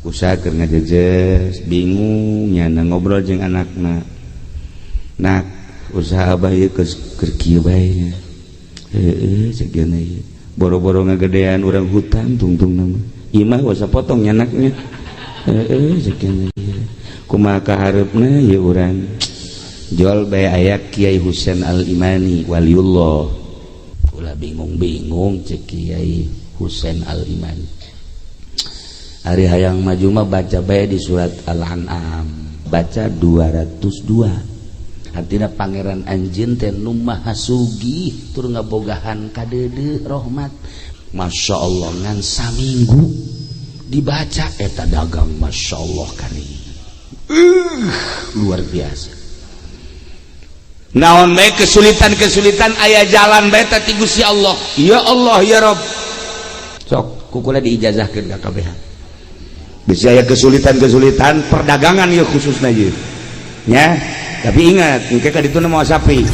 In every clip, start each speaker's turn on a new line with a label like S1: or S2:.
S1: Usaha keur ngajejes bingung nyana ngobrol jeung anakna. Nak, usaha abah ieu keur kieu bae. Heeh, cek ieu. Boro-boro ngagedean urang hutang tungtung nama. Imah usah potong nyanaknya. Heeh, cek ieu. Kumaha kahareupna ieu urang? Jual bae aya Kiai Husain Al-Imani waliullah. Ulah bingung-bingung cek Kiai Husain Al-Imani. Ari hayang maju mah baca bae di surat Al-An'am, baca 202. Artinya pangeran anjeun teh nu maha sugih tur ngabogahan kadeudeuh rahmat. Masya Allah ngan saminggu dibaca eta dagang Masya Allah kari. Luar biasa. Naon bae kesulitan-kesulitan aya jalan bae ti Gusti Allah. Ya Allah ya Rabb. Sok kukula diijazahkeun ka kabehan. Bisa aya kesulitan-kesulitan perdagangan ya khususnya ieu. Ya, tapi ingat, engke ka ditu mau sapi.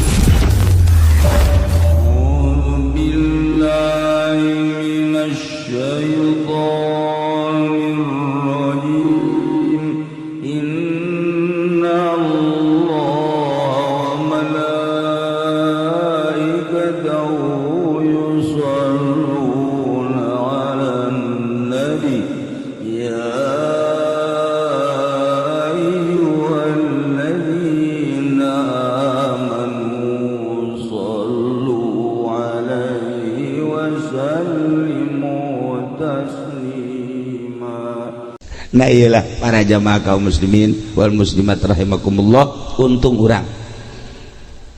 S1: Nah iyalah para jamaah kaum muslimin wal muslimat rahimakumullah, untung urang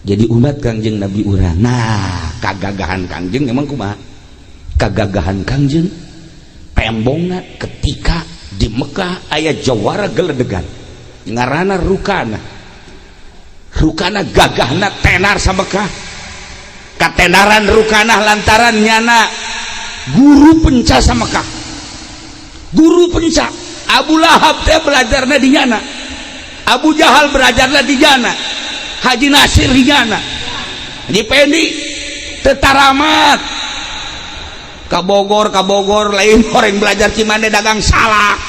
S1: jadi umat Kangjeng Nabi urang. Nah kagagahan Kangjeng emang kumaha? Kagagahan Kangjeng tembongna ketika di Mekah aya jawara geledegan ngaranna Rukana. Rukana gagahna tenar sa Mekah. Katenaran Rukana lantaran nyana guru penca sa Mekah. Guru penca Abu Lahab teh belajarnya di nyana, Abu Jahal belajarnya di nyana, Haji Nasir di nyana, Haji Pendi tetaramat ka Bogor, ka Bogor lain orang belajar Cimande dagang salak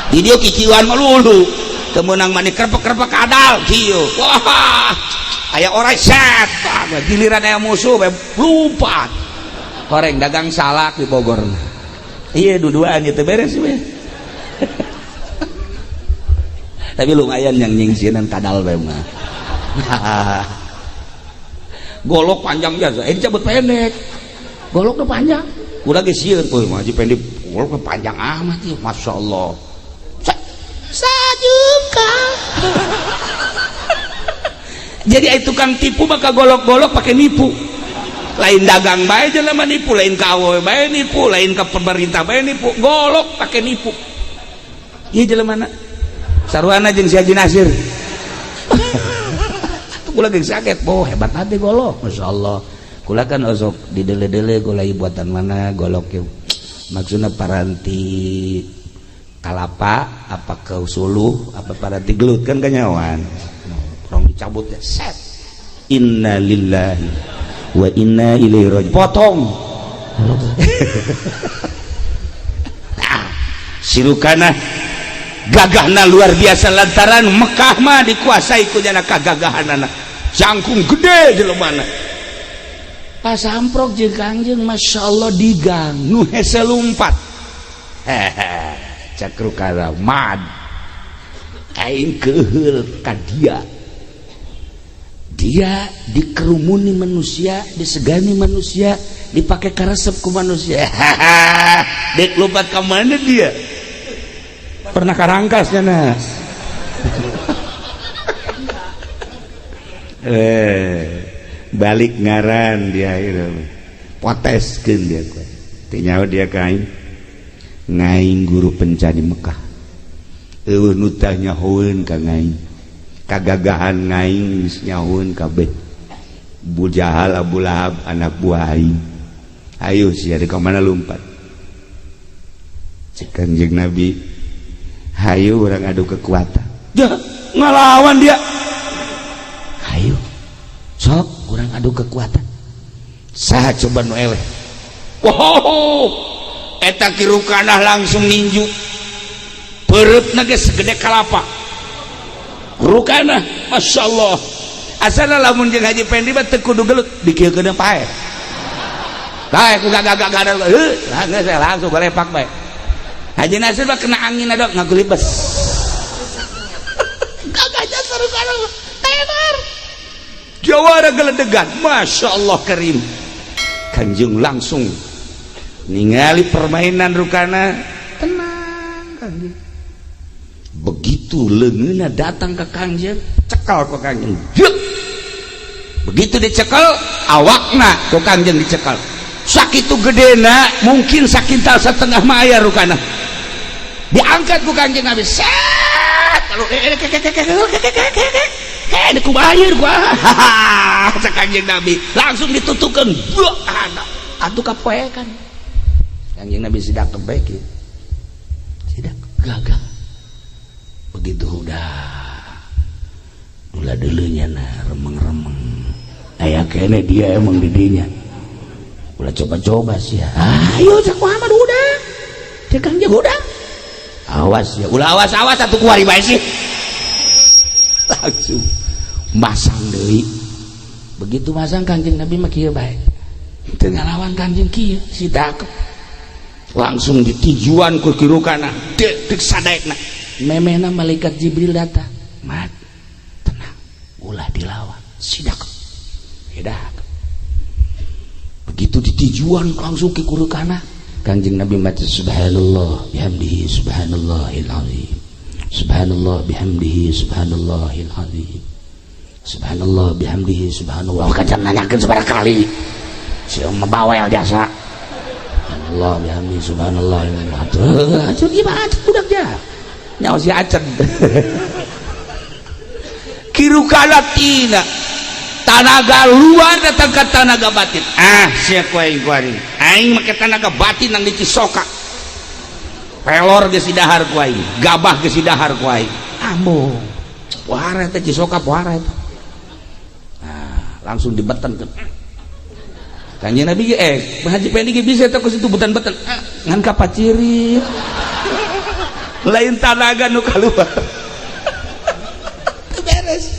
S1: di dia kiciwan melulu kemenang mani kerpek-kerpek kadal kieu. Wah, aya orang set giliran aya musuh lompat orang dagang salak di Bogor. Iya, dua-duaan itu beres we. Tapi lumayan yang nyingsinan kadal bae mah. Golok panjang biasa, eh dicabut pendek. Goloknya panjang. Udah geus sieun, euy mah Haji Pendi goloknya panjang amat ieu, Masya Allah. Sajuka. Jadi ai tukang tipu maka golok-golok pakai nipu. Lain dagang bae jelema nipu, lain ka awewe bae nipu, lain ka pemerintah bae nipu, golok pakai nipu. Ieu jelema na sarwana jeung si Haji Nasir. Kula geus kaget, oh hebat hati golok, Masya Allah. Kula kan osok di dele-dele golai buatan mana golok yuk. Maksudnya paranti kalapa, apa ke suluh, apa paranti gelut kan kanyawan. Rong dicabut ya, set. Inna lillahi wa inna ilaihi raji'un. Potong. Nah, si Rukana gagahna luar biasa lantaran Mekah mah dikuasai ku jana kagagahanana. Jangkung gede jelemana. Pas amprok jeung Kangjeng Masya Allah di gang nu hese lumpat. Hehe, cek Rukana mad. Aing keuheul ka dia. Dia dikerumuni manusia, disegani manusia, dipakai karesep ku manusia. Hahaha, dek lompat ke mana dia? Pernah karangkasnya nas. Balik ngaran dia itu. Poteskeun dia ku. Teu nyaho dia ka aing. Ngaing guru penca di Mekah. Eueuh nu tah nyahoeun ka ngaing. Kagagahan ngaing geus nyahoeun kabeh. Abu Jahal, Abu Lahab anak buah aing. Ayo sia di mana lompat. Cek Kanjeng Nabi, hayu urang adu kekuatan. Jah, ngalawan dia. Hayu. Sok urang adu kekuatan. Saha coba nu eleh. Wow, eta Ki Rukanah langsung ninju. Pereupna ge segede kalapa. Rukana, Masya Allah. Asana lamun jeung Haji Pendi mah teu kudu gelut, dikieukeun pae. Bae ku gagah-gagah heuh, geus langsung golepak bae. Haji Nasir mah kena angin ada ngagulibes. Gagahnya seru-seru, tenar. Jawara geledegan, Masya Allah karim. Kanjeng langsung ningali permainan Rukana, tenang Kanjeng. Begitu leungeunna datang ke Kanjeng, cekal ku Kanjeng. Jek. Begitu dicekel, awakna ku Kanjeng dicekel. Sakitu gedena, mungkin sakintal setengah mah aya Rukana. Diangkat ku Kanjeng Nabi. Set. Kalau kayak ku bayar gua. Cek Kanjeng Nabi, langsung ditutukeun. Atuh kapoekan. Kanjeng Nabi sidak baik ya. Sidak gagah. Begitu udah ulah dulunya nah remeng-remeng. Aya kene dia emang didinya. Ulah coba-coba sih ya. Ayo cek Muhammad udah. Cek Kanjeng udah. Awas ya, ulah awas awas atuh kuari bae sih. Langsung masang deui. Begitu masang Kanjeng Nabi mah kieu bae. Teu ngalawan Kanjeng kieu, si dakep. Langsung ditujuan ku kirukana, dek dek sadaekna. Memehna malaikat Jibril datang. Mat, tenang, ulah dilawan, si dakep. Ya. Begitu ditujuan langsung ke kurukana, Kanjeng Nabi maca subhanallah bihamdihi subhanallahil azim. Subhanallah bihamdihi subhanallahil azim. Subhanallah bihamdihi subhanallah. Kacan nanyakeun sabaraha kali. Si mah bawel jasa. Subhanallah bihamdihi subhanallah. Atuh gimana budak ja. Nyawa si Acen. Kirukana tina tanaga luar datang ke tanaga batin. Ah, sia ku aing kuari. Aing make tanaga batin nang di Cisoka. Pelor geus didahar ku aing, gabah geus didahar ku aing. Ambo. Pohara eta Cisoka pohara eta. Nah, langsung dibeten ke. Kanjeng Nabi ge Haji Pendi ge bisa eta ku situ beten-beten. Ngan kapacirit. Lain tanaga nu kaluar. Teu beres.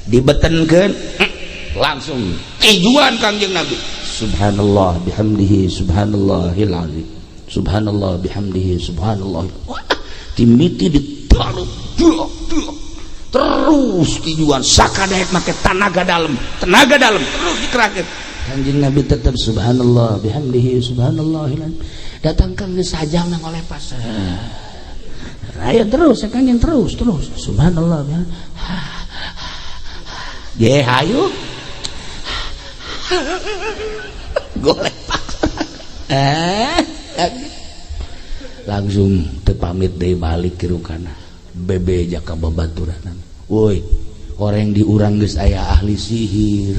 S1: Dibetenkeun langsung tujuan Kangjeng Nabi. Subhanallah bihamdihi subhanallahil azim. Subhanallah bihamdihi subhanallah. Wah, timiti ditaruh terus tujuan sakadaek make tenaga dalam terus dikerahkeun. Kanjeng Nabi tetap subhanallah bihamdihi subhanallahil azim. Datang kang geus sajam nang ngolepas. Ayo terus, Kanjeng terus terus subhanallah bihamdihi. Ge hayu. Golepak. Langsung teu pamit deui balik ke rukana. Bebe jaka babaturan. Woi, orang di urang geus aya ahli sihir.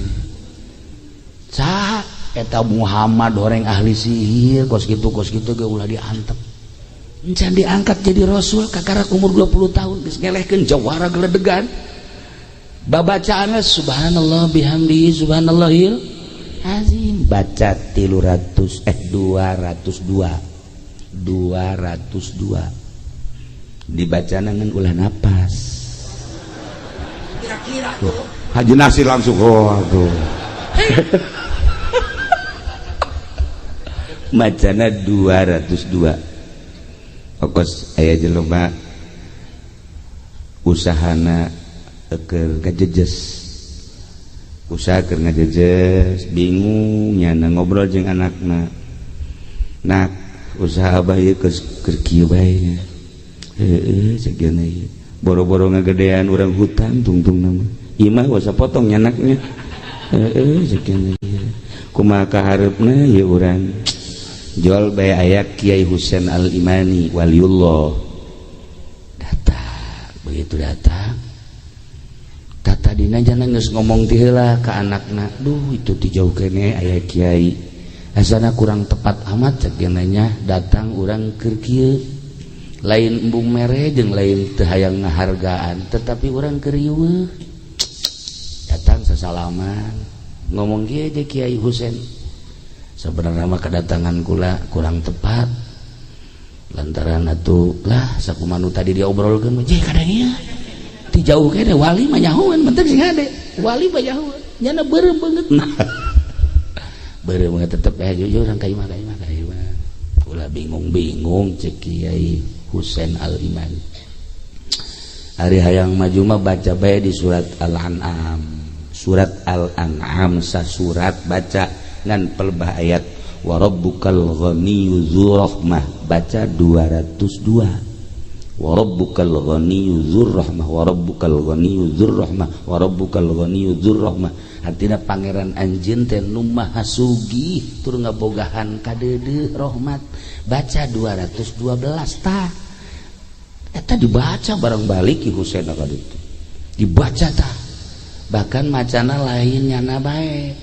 S1: Saha eta Muhammad orang ahli sihir kos kitu ge ulah diantep. Encan diangkat jadi rasul kakarak umur 20 tahun geus ngelehkeun jawara geledegan. Babacaanna subhanallah bihamdihi subhanallahil azim. Baca 300 202 202 dibaca dengan ulah napas.
S2: Kira-kira tuh.
S1: Haji Nasir langsung oh aduh. Macana 202. Okos aya jelema usahana keur ngajejes. Usaha keur ngajejes, bingung nyana ngobrol jeung anakna. Nak, usaha abah ieu keur kieu bae. Heeh, cek ieu. Boro-boro ngagedean urang hutang tungtungna mah. Imah wasa potong nyanaknya. Heeh, cek ieu. Kumaha kahareupna ieu urang? Jual bae aya Kiai Husain Al-Imani waliullah. Datang, begitu datang tadina jangan geus ngomong ti heula ka anakna. Duh, itu ti jauh kene aya kiai. Asana kurang tepat amat cek nya datang urang keur kieu. Lain embung mere jeung lain teu hayang ngahargaan, tetapi urang keur riweuh. Datang sasalaman, ngomong kieu je Kiai Husain. Sebenarnya mah kedatangan kula kurang tepat. Lantaran atuh lah sakumaha nu tadi diobrolkeun mah, je kadang ieu ti jauh kene wali mah nyahoan, penting sing hade wali mah nyahoan, nyana beureum beungeut. Nah, beureum banget tetep ya jujur urang ka imah, ka imah, ka imah, ulah bingung-bingung. Cek Kiai Husain Al-Iman, hari hayang maju mah baca bae di surat Al-An'am. Surat Al-An'am sasurat baca ngan pelbah ayat wa rabbukal ghaniyyu dzur rahmah, baca 202. Wa rabbukal ghaniyyu dzur rahmah, wa rabbukal ghaniyyu dzur rahmah, wa rabbukal ghaniyyu dzur rahmah. Artina pangeran anjeun teh nu maha sugih tur ngabogahan kadeudeuh rahmat. Baca 212 tah. Eta dibaca barang balik Ki Husain ka ditu, dibaca tah. Bahkan macana lain nyana bae,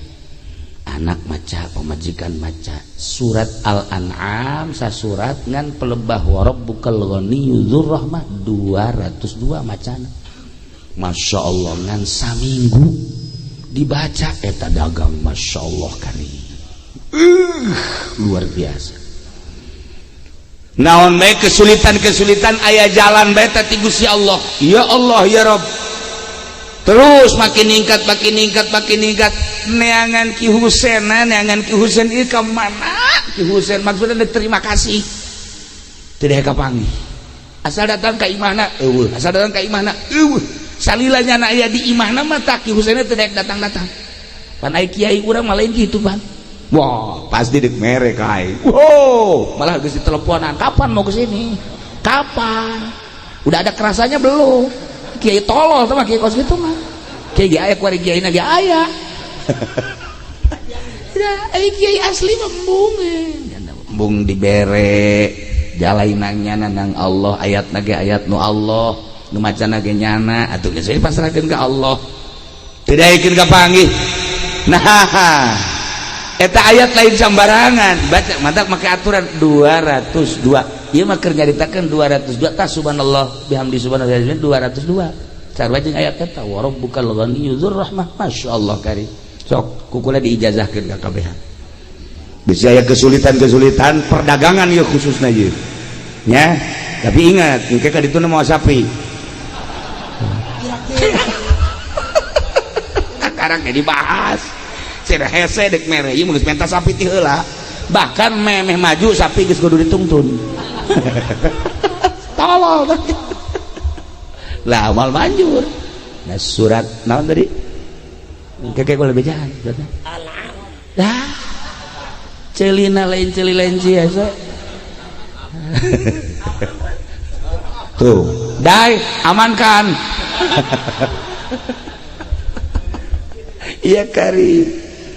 S1: anak maca, pamajikan maca surat Al-An'am sasurat ngan pelebah wa rabbukal ghaniyyu dzur rahmah 202 macana. Masya Allah, ngan saminggu dibaca eta dagang, Masya Allah kari luar biasa. Naon bae kesulitan-kesulitan aya jalan bae ti Gusti Allah. Ya Allah, ya Rabb, terus makin ningkat, makin ningkat, makin ningkat. Neangan Ki Husen, neangan Ki Husen ieu ka mana Ki Husen, maksudnya terima kasih tidak kapanggih. Asal datang ka imahna eueuh, asal datang ka imahna eueuh. Salila nyana aya di imahna mah tak Ki Husen tidak datang-datang. Pan ai kiai urang mah lain kitu pan. Wah, pasti dek mere ka aing. Wow, malah geus diteleponan, kapan mau kesini, kapan, udah ada kerasanya belum? Kiai tolol tuh mah, kiai kos gitu mah. Kiai ge aya kuari, kiai ge aya ya, ai kiai asli mah embung, embung dibere jalainannya nang Allah, ayat ge ayat nu Allah, nu macana ge nyana atuh, geus pasrahkeun ka Allah, tidak yakin kapanggih. Nah, eta ayat lain sambarangan baca, mantap make aturan 202. Ieu mah keur nyaritakeun 202 tah, subhanallah bihamdi subhanallah 202 sarua jeung ayat eta wa rabbukal ghaniyyu dzur rahmah. Masyaallah kari, sok kukula diijazahkeun ka kabehan. Bisa aya kesulitan-kesulitan perdagangan ieu khususna ieu nya. Tapi ingat, engke ka ditu mau sapi sekarang dibahas cenah hese dek mere ieu geus menta sapi ti heula. Bahkan memeh maju sapi geus kudu ditungtun. Tolol lah, amal manjur. Nah, surat naon tadi kayak gue lebih jahat suratnya. Dah celina lain celi lain biasa tuh dai amankan. Iya kari.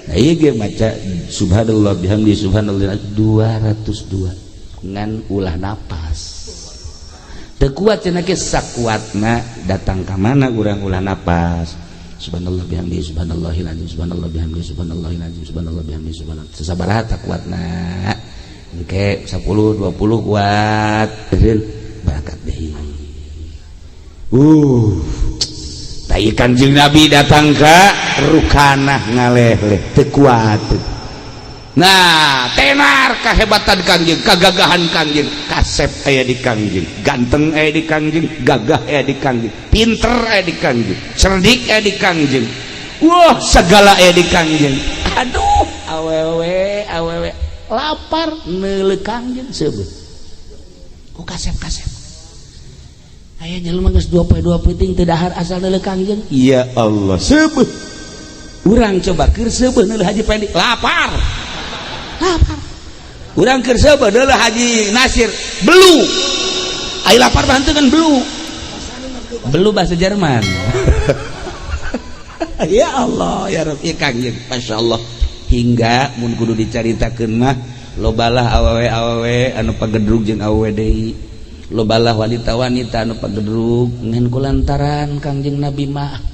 S1: Nah, iya ge maca subhanallah bihamdi subhanallah 202 ngan ulah napas teu kuat cenah ge sakuatna datang ka mana urang ulah napas. Subhanallah bihamdi subhanallahil azim, subhanallah bihamdi subhanallahil azim, subhanallah bihamdi subhanallah sesabaraha tak kuatna, engke 10 20 kuat berangkat deui. Tai Kanjeng Nabi datang ka Rukanah ngaleh-leh teu kuat. Nah, tenar kahebatan Kangjeng, kagagahan Kangjeng, kasep aya di Kangjeng, ganteng aya di Kangjeng, gagah aya di Kangjeng, pinter aya di Kangjeng, cerdik aya di Kangjeng. Wah, segala aya di Kangjeng. Aduh, awewe awewe lapar neuleuh Kangjeng seubeuh. Ku kasep-kasep. Aya jelema geus 2 poe 2 peuting teu dahar asal neuleuh Kangjeng. Ya Allah, seubeuh. Urang coba keur seubeuh neuleuh Haji Pendi, lapar. Lapar. Urang keur seubeuh neuleuh Haji Nasir, belu. Ai lapar mah henteu kan belu. Belu bahasa Jerman. Ya Allah, ya Rabbi, Kangjeng, masyaallah. Hingga mun kudu dicaritakeun mah lobalah awewe-awewe anu pagedrug jeung awewe deui. Lobalah wanita-wanita anu pagedrug ngan kulantaran Kangjeng Nabi mah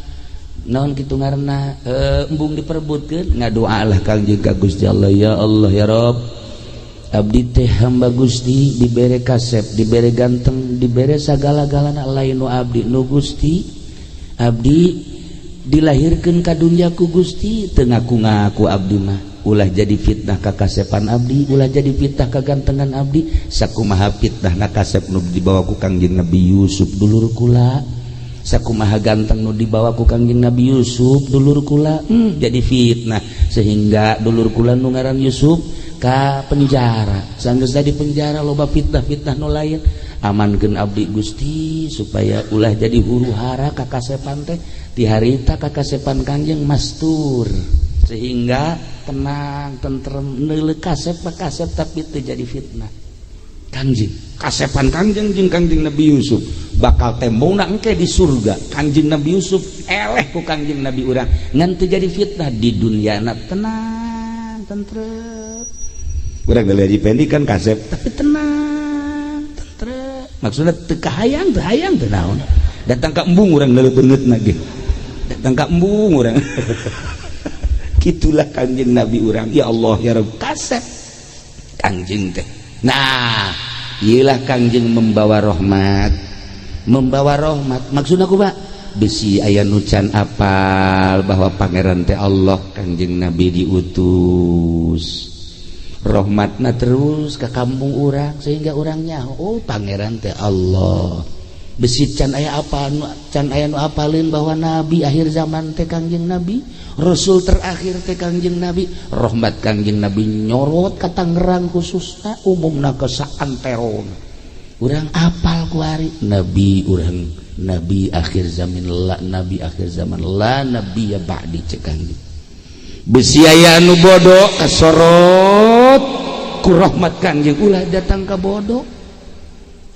S1: naon kitu ngaranna, embung diperebutkeun, ngadoalah Kangjeng ka Gusti Allah, ya Allah ya Rabb, abdi teh hamba Gusti, dibere kasep, dibere ganteng, dibere sagala-galana, lain nu abdi nu Gusti. Abdi dilahirkeun ka dunya ku Gusti, teu ngaku-ngaku abdi mah. Ulah jadi fitnah kakasepan abdi, ulah jadi fitnah kagantengan abdi. Sakumaha fitnah na kasep nu dibawa ku Kangjeng Nabi Yusuf dulur kula, sakumaha ganteng nu dibawa ku Kangjeng Nabi Yusuf dulur kula, jadi fitnah sehingga dulur kula nu ngaran Yusuf ka penjara. Sanggeus di penjara, loba fitnah-fitnah nu lain. Amankeun abdi, Gusti, supaya ulah jadi huru hara kakasepan teh. Ti harita kakasepan Kangjeng mastur sehingga tenang, tentrem, neuleuh kasep kasep, tapi teu jadi fitnah. Kangjeng, kasepan Kangjeng jeung Kangjeng Nabi Yusuf bakal tembongna engke di surga. Kangjeng Nabi Yusuf eleh ku Kangjeng Nabi urang, ngan teu jadi fitnah di dunia na, tenang, tentrem. Urang dari Haji Pendi kan kasep tapi tenang, tentrem, maksudnya teu kahayang, teu hayang, teu naon. Datang ka embung urang neuleuh beungeutna ge, datang ka embung urang. Gitulah Kangjeng Nabi urang. Ya Allah, ya Rabb, kasep Kangjeng teh. Nah, iyalah Kangjeng membawa rahmat, membawa rahmat. Maksud aku, Pak, bisi aya nu can apal bahwa pangeran teh Allah, Kangjeng Nabi diutus rahmatna terus ke kampung urang sehingga orangnya, oh, pangeran teh Allah. Besi can aya apa, can aya nu apalin bahwa nabi akhir zaman teh Kangjeng Nabi, rasul terakhir teh Kangjeng Nabi. Rahmat Kangjeng Nabi nyorot ka Tangerang khususna, umumna ke saantero urang apal kuari nabi urang, nabi akhir zaman la nabi akhir zaman, la nabi ya ba'di cek Kangjeng. Besi aya anu bodoh kasorot ku rahmat Kangjeng, ulah datang ka bodoh.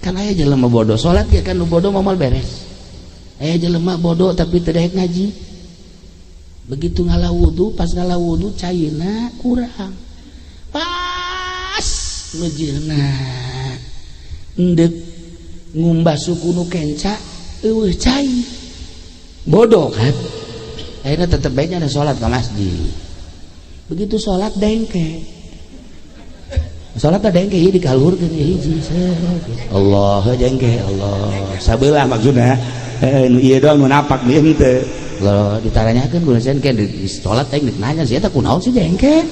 S1: Kan aya jelema bodoh salat ya kan, nu bodoh moal beres. Aya jelema bodoh tapi teu daek ngaji, begitu ngala wudu, pas ngala wudu caina kurang, pas meujeuhna endek ngumbah suku nu kenca, eueuh cai. Bodoh kan, akhirnya tetep baiknya ada sholat ke masjid. Begitu sholat dengke, salat dengke ieu dikaluhurkeun hiji, Allah jengke Allah sabelah, maksudna nu ieu doang nu napak nu henteu. Lo ditaranyakeun ku sen ke di salat teh, nanya sih eta kunaon sih jengke.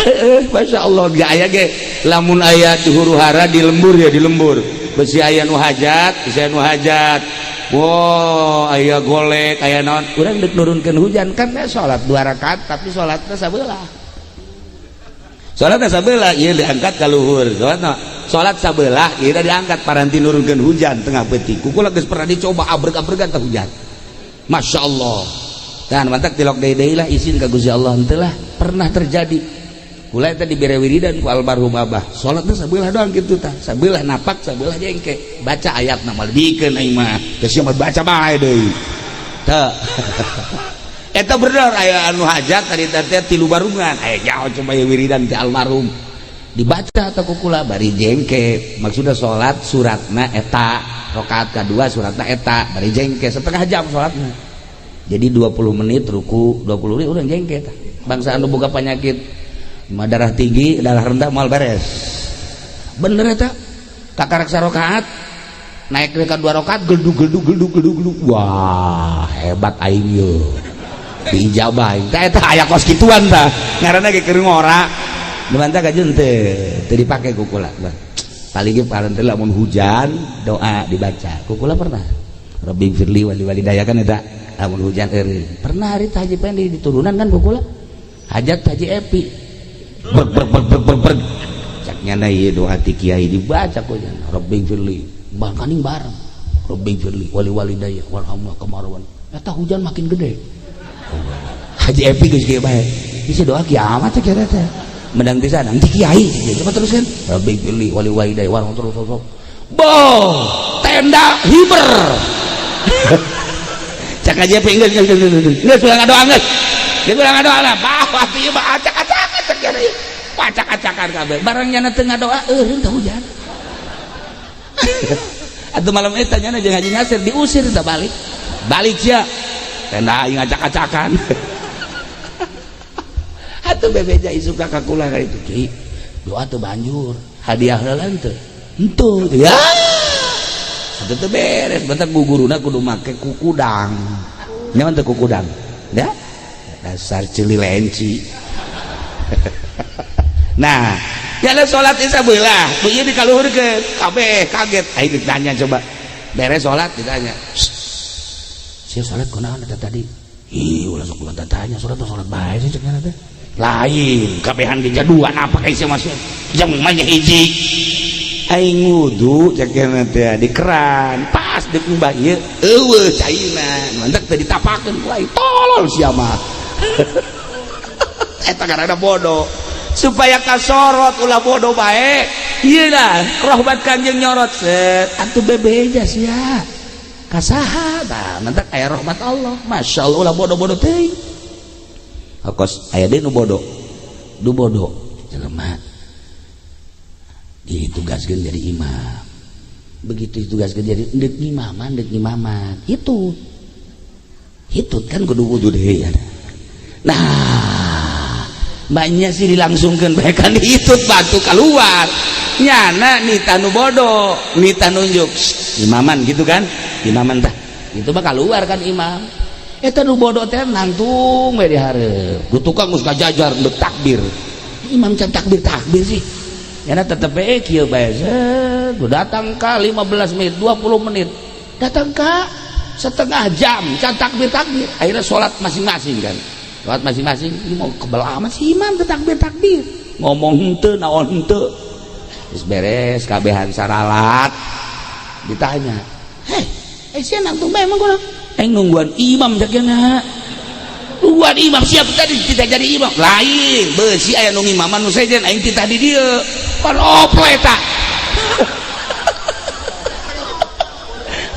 S1: Heeh, Masya Allah, gak aya ge lamun aya di huru hara di lembur ya, di lembur besi aya nu hajat, besi aya nu hajat. Wow, aya golek, aya naon, urang dek nurunkeun hujan kan ya, salat dua rakaat tapi salatna sabelah. Salat sabelah ieu diangkat ka luhur. Salat salat sabelah ieu diangkat paranti nurunkeun hujan tengah peuting. Ku kula geus pernah dicoba, abreg-abregan teh hujan. Masya Allah. Dan mantak tilok deui lah izin ka Gusti Allah henteu lah pernah terjadi. Kula eta dibere wiridan ku almarhum abah. Salatna sabelah doang kitu tah. Sabelah napak, sabelah jengke. Baca ayatna mah dikeun aing mah. Geus mah baca bae deui. Teu. Eta bener aya anu hajat tadi teh tilu barungan. Aya jauh coba ya wiridan ti almarhum. Dibaca atau kukula bari jengke, maksudnya salat suratna eta rakaat kedua suratna eta bari jengke setengah jam salatna. Jadi 20 menit ruku, 20 menit urang jengke tah. Bangsa anu boga penyakit mah darah tinggi, darah rendah moal beres. Bener eta. Kakarak sarakaat naik ke dua rakaat geldug geldug geldug geldug geldug. Wah, hebat aing ye. Diijabah tah eta aya kos kituan tah. Ngaranna ge keur ngora. Dibantah kajeun teu teu dipake ku kula. Paling ge paranti lamun hujan doa dibaca. Ku kula pernah. Rabbighfirli wali walidayya kan eta lamun hujan eureun. Pernah hari Haji Pendi diturunan kan ku kula. Hajat Haji Epi. Breg breg breg breg breg breg. Cak nyana ieu doa ti kiai dibaca ku nyana. Rabbighfirli. Bahkan bareng. Rabbighfirli wali walidayya warhamna kamarwan. Eta hujan makin gede. Haji Epi geus kieu bae. Bisa doa kiamat teh kira teh. Menang di sana, nanti kiai coba teruskan. Rabbighfirli wali walidayya warhamna terus terus. Boh, tenda hiber. Cak Haji Epi geus geus geus geus ulah ngadoa geus. Geus ulah ngadoa lah. Bah, atuh ieu mah acak-acak cek kira. Acak-acakan kabeh. Barang nyana teu ngadoa eureun teh hujan. Atuh malam eta nyana jeung Haji Nasir diusir teh balik. Balik sia. Tenda aing acak-acakan. Atuh bebeja isuk ka kula ka itu. Ki, doa teu banjur. Hadiah heula henteu? Henteu. Ya. Atuh teu beres, bentar guguruna kudu make kukudang. Nyaman teu kukudang? Ya. Dasar ceuli lenci. Nah, jalan sholat isya belah, ieu dikaluhurkeun, kabeh kaget. Aing ditanya coba. Beres sholat ditanya. Sia sholat kunaon eta tadi? Ih, ulah sok ulah tanya sholat sholat bae sih cek teh. Lain, kabehan di jaduan apa kayak sia masuk. Jam mah hiji. Aing wudu cek teh di keran, pas deuk mbah ieu eueuh caina. Mantak teh ditapakeun ku aing, tolol sia mah. Eta karena bodoh. Supaya kasorot ulah bodoh bae. Ieu lah rahmat Kangjeng nyorot set atuh bebeja sia. Kasaha tah mantak aya rahmat Allah. Masya Allah ulah bodoh-bodoh teuing. Kos aya deui nu bodoh. Nu bodoh jelema ditugaskeun jadi imam. Begitu ditugaskeun jadi deuk ngimaman, deuk ngimaman. Hitut. Hitut kan kudu wudu deui. Nah, banyak sih dilangsungkan bahkan hitut batu keluar nyana nita nu bodoh nita nunjuk imaman gitu kan, imaman tah itu mah keluar kan imam. Eta nu bodoh teh nangtung we di hareup ku tukang geus ngajajar deuk takbir, imam can takbir takbir sih nyana tetep we kieu bae. Set datang ka 15 menit, 20 menit, datang ka setengah jam can takbir takbir. Akhirnya sholat masing-masing kan, sholat masing-masing. Ini mau kebel amat si imam teh takbir takbir, ngomong henteu naon henteu. Geus beres kabehan saralat ditanya, "Hei, eh sia nangtung bae emang kunaon?" "Aing nungguan imam jagana." Nungguan imam siap tadi tidak jadi imam. Lain, beusi aya nu ngimaman nu sejen aing titah di dieu. Pan ople eta.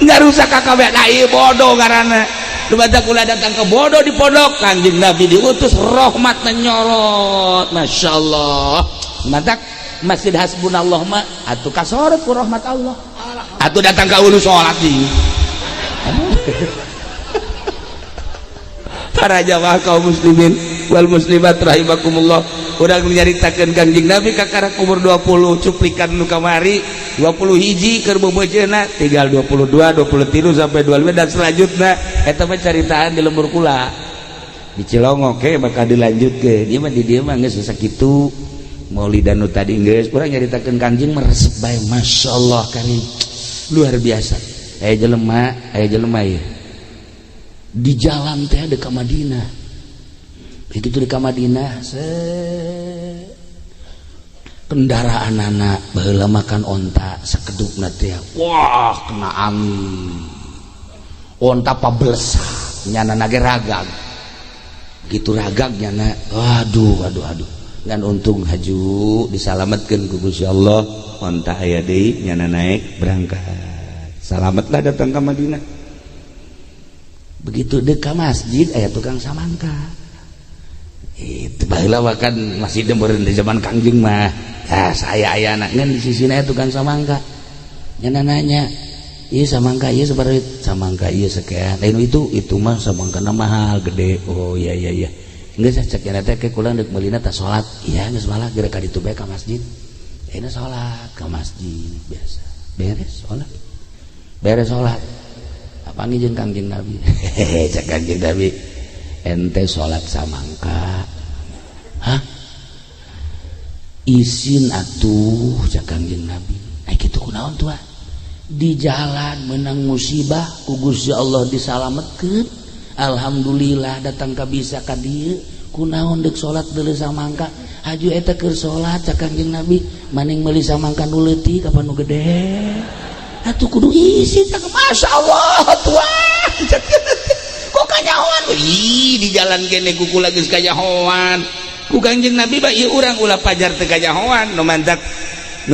S1: Ngarusak ka kabeh ieu bodoh ngaranna. Lumatak kula datang ke bodoh di pondok Kanjeng Nabi diutus rahmat menyorot. Masya Allah. Matak Masjid Hasbunallah mah atuh kasorot ku rahmat Allah. Atuh datang ka ulu salat di. Para jamaah kaum muslimin wal muslimat rahimakumullah. Urang nyaritakeun Kanjeng Nabi kakara umur 20 cuplikan nu kamari 20 hiji keur bobojeuna tinggal 22 23 sampai 25 dan selanjutnya eta mah caritaan di lembur kula di Cilongok ke bakal dilanjutkeun. Ieu mah di dieu mah geus sakitu maulidan nu tadi geus urang nyaritakeun Kangjeng meresep bae. Masyaallah karim luar biasa. Aya jelema ieu di jalan teh ada ka Madinah. Begitu di Madinah se kendaraan anak baheula makan onta sakedupna teh wah kena angin onta pabelesak nyana nage ragag gitu ragag nyana aduh aduh aduh ngan untung haju disalametkeun ku Gusti Allah onta aya deui nyana naik berangkat salametlah datang ke Madinah. Begitu dekat masjid aya tukang samangka. Itu baheula kan masih meureun di zaman Kangjeng mah ya saya aya anak ngan di sisina tukang samangka nyana nanya ieu samangka ieu sabaraha samangka ieu sekian lain itu mah samangkana mahal gede. Oh iya iya iya geus cek nyana teh ke kula deuk meulina tah salat iya geus malah geura ka ditu bae ka masjid. Ayeuna salat ka masjid biasa beres salat apangi jeung Kangjeng Nabi. Hehehe cek Kangjeng Nabi ente salat samangka. Hah? Isin atuh cek Kangjeng Nabi. Ai kitu kunaon tuh? Di jalan menang musibah ku Gusti Allah disalametkeun. Alhamdulillah datang ka bisa ka dieu. Kunaon deuk salat deuleu samangka? Haju eta keur salat cek Kangjeng Nabi, maning meuli samangka nu leutik apa nu gede? Atuh kudu isin cek masyaallah tuah. Kok kanyahoan? Ih di jalan kene ku kula geus kanyahoan. Ku Kangjeng Nabi ba ieu urang ulah pajar teu kanyahoan. Nu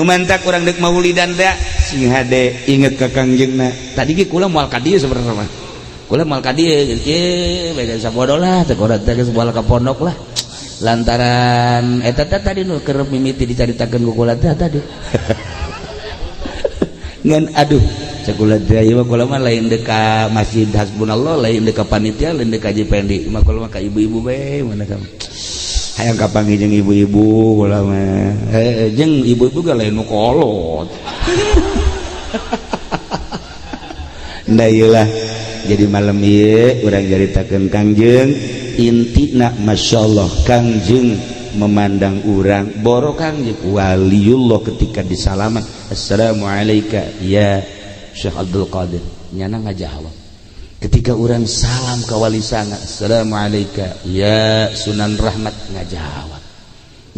S1: mantak urang deuk maulidan teh sing hade inget ka Kangjengna. Tadi ge kula moal ka dieu sebenarnya mah. Kula moal ka dieu geus kieu bae sabodo lah teh urang teh geus moal ka pondok lah. Lantaran eta teh tadi nu keur mimiti dicaritakeun ku kula teh tadi. Ngan aduh cek kula teh ieu mah kula mah lain deuk ka Masjid Hasbunallah, lain deuk ka panitia, lain deuk ka Haji Pendi, mah kula mah ka ibu-ibu bae mana kamu. Hayang kapanggih jeung ibu-ibu kula mah. Jeung ibu-ibu ge lain nu kolot. Nda ieu lah jadi malam ieu urang caritakeun Kangjeng Intina, Masya Allah, Kangjeng memandang urang boro Kangjeng waliullah ketika disalaman, "Assalamualaikum ya Syekh Abdul Qadir," nyana ngajawab. Ketika orang salam ke wali sanga, "Assalamualaikum ya Sunan Rahmat," ngajawab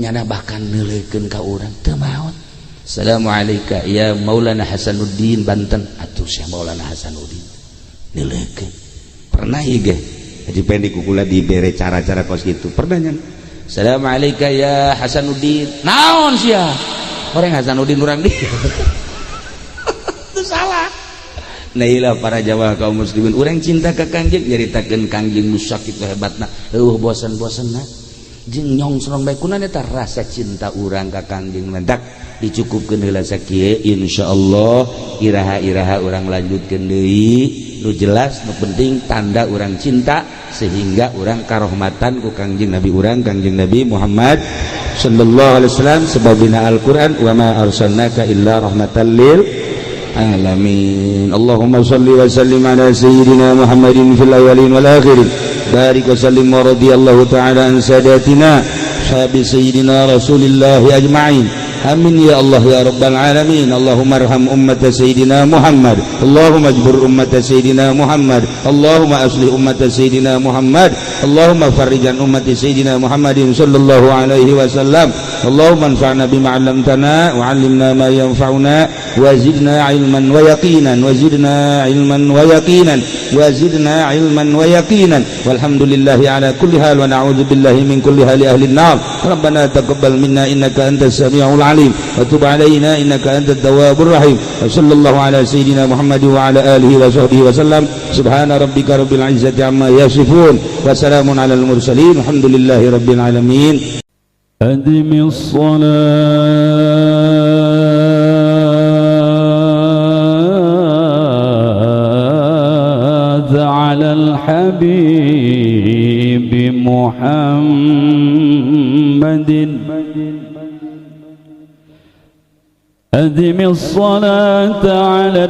S1: nyana. Bahkan neuleukeun ka urang teu maot. "Assalamualaikum ya Maulana Hasanuddin Banten," atuh Syekh Maulana Hasanuddin neuleukeun. Pernah ieu ge Haji Pendi kukula dibere cara-cara kos gitu, pernah nya, "Assalamualaikum ya Hasanuddin." Naon sia, orang Hasanuddin urang di itu salah. Nah, ilah para jamaah kaum muslimin, urang cinta ka Kangjeng, nyaritakeun Kangjeng nu sakitu hebatna, eueuh bosan-bosanna jeung nyongsrong bae kunaon eta rasa cinta urang ka Kangjeng. Mentak dicukupkeun heula sakieu. Insyaallah iraha-iraha urang lanjutkeun deui. Nu jelas, nu penting tanda urang cinta sehingga urang karohmatan ku Kangjeng Nabi urang, Kangjeng Nabi Muhammad sallallahu alaihi wasallam, sebab dina Al-Qur'an, "Wa ma arsalnaka illa rahmatan lil alamin." Allahumma salli wa sallim ala sayyidina Muhammadin fil awwalin wal akhirin, barik wa sallim, wa radiyallahu ta'ala an sadatina ashabi sayyidina Rasulillah ajma'in. Amin ya Allah ya Rabbal alamin. Allahumma arham ummata sayyidina Muhammad. Allahumma ajbur ummata sayyidina Muhammad. Allahumma aslih ummata sayyidina Muhammad. Allahumma farrijan ummati sayyidina Muhammadin sallallahu alaihi wasallam. Allahumma anfa'na bima 'allamtana wa 'allimna ma yanfa'una wa zidna 'ilman wa yaqinan, wa zidna 'ilman wa yaqinan, wa zidna 'ilman wa yaqinan. Walhamdulillahi ala kulli hal, wa na'udzu billahi min kulli hali ahli an-nar. Rabbana taqabbal minna innaka antas samiul alim wa tub alaina innaka antat tawwabur rahim. Wa sallallahu ala sayyidina Muhammad wa ala alihi wa sahbihi wa sallam. Subhana rabbika rabbil izzati amma yasifun wa salamun alal mursalin, alhamdulillahi rabbil alamin.
S2: أدم الصلاة على الحبيب محمد، أدم الصلاة على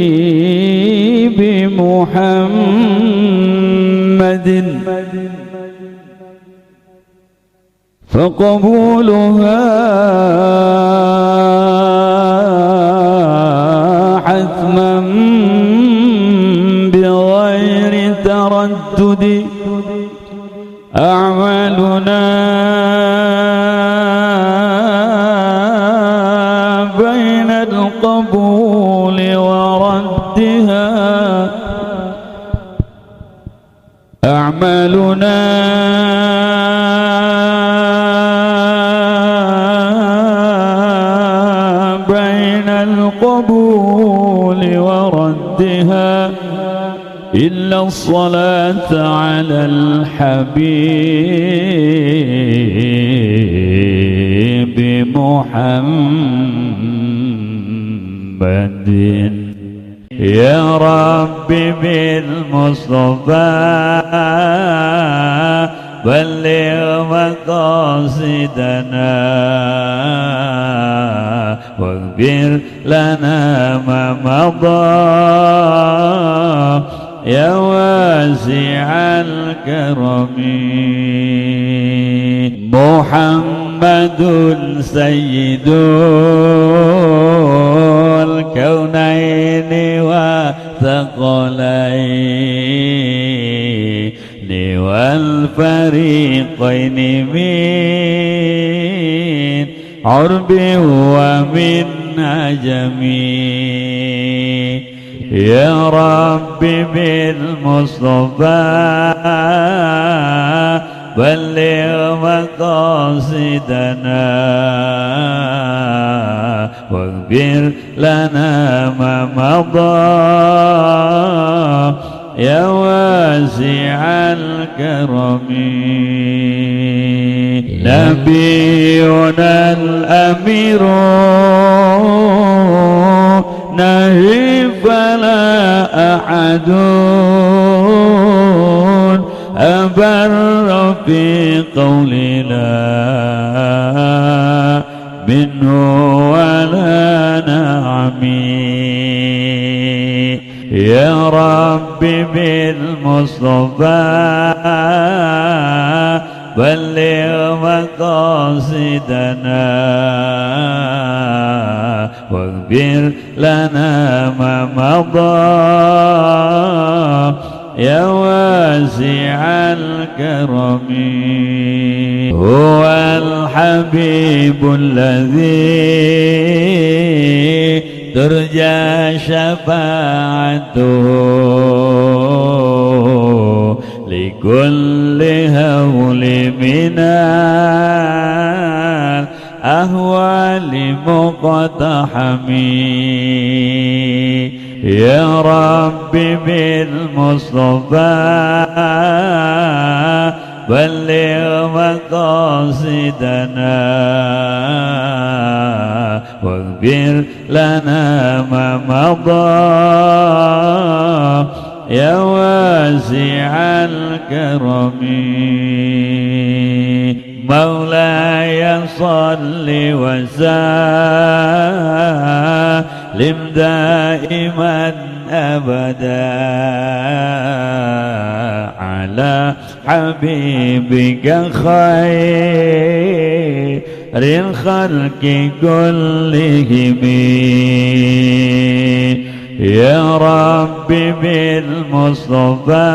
S2: الحبيب محمد، فقبولها حتما بغير تردد. أعمالنا بين القبول وردها، أعمالنا بين القبول وردها، إلا الصلاة على الحبيب محمد. يا رب بالمصطفى بلغ مقاصدنا واغفر لنا ما مضى يا واسع الكرم. محمد سيد الكونين والثقلين والفريقين من عرب ومن عجم. يا رب بالمصطفى بلغ مقاصدنا واغفر لنا ما مضى يا واسع الكرم. نبينا الأمير نهي فلا أحد أبر في قولنا منه ولا نعمي. يا رب بالمصطفى بلغ مقاصدنا واغفر لنا ما مضى يا واسع الكرم. هو الحبيب الذي ترجى شفاعته لكل هول من الأهوال مقتحم. يا رب بالمصطفى بلغ مقاصدنا واغفر لنا ما مضى يا واسع الكرم. مولاي صل وسلم دائما أبدا على حبيبك خير الخلق كلهم. يا رب بالمصطفى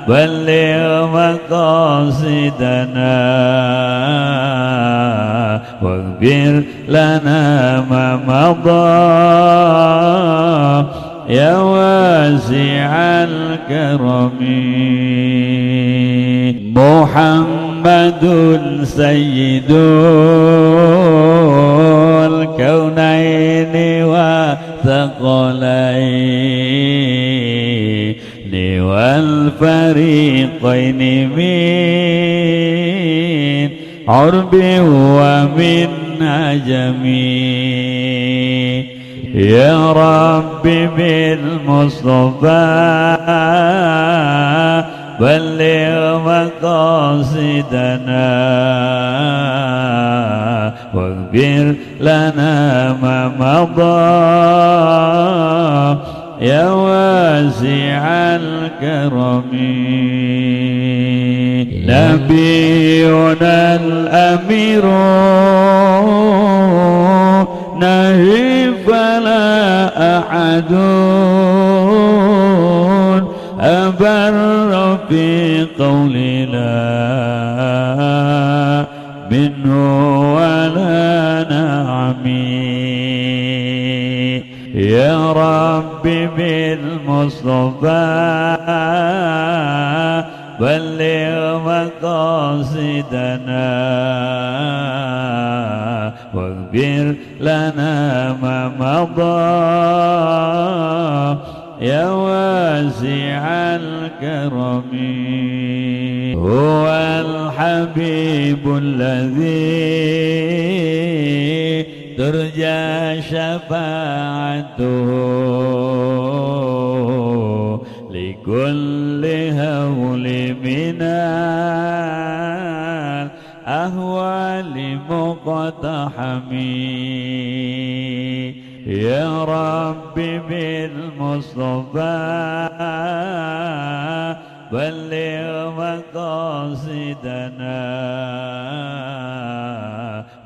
S2: بلغ مقاصدنا واغفر لنا ما مضى يا واسع الكرم. محمد سيد الكونين والثقلين والفريقين من عرب ومن عجم. يا رب بالمصطفى بلغ مقاصدنا واغفر لنا ما مضى يا واسع الكرم. نبينا الأمير نهي فلا أحد أبر في قولنا منه ولا نعمي. يا رب بالمصطفى بلغ مقاصدنا واغفر لنا ما مضى يا واسع الكرم. هو الحبيب الذي ترجى شفاعته لكل هول من الأهوال مقتحم. يا رب بالمصطفى بلغ مقاصدنا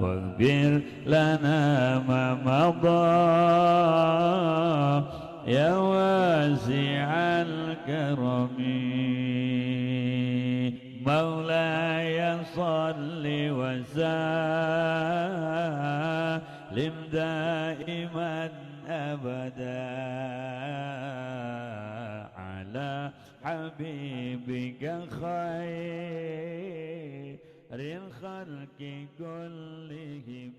S2: واغفر لنا ما مضى يا واسع الكرم. مولاي صل وسلم دائما أبدا على حبيبك خير الخلق كلهم.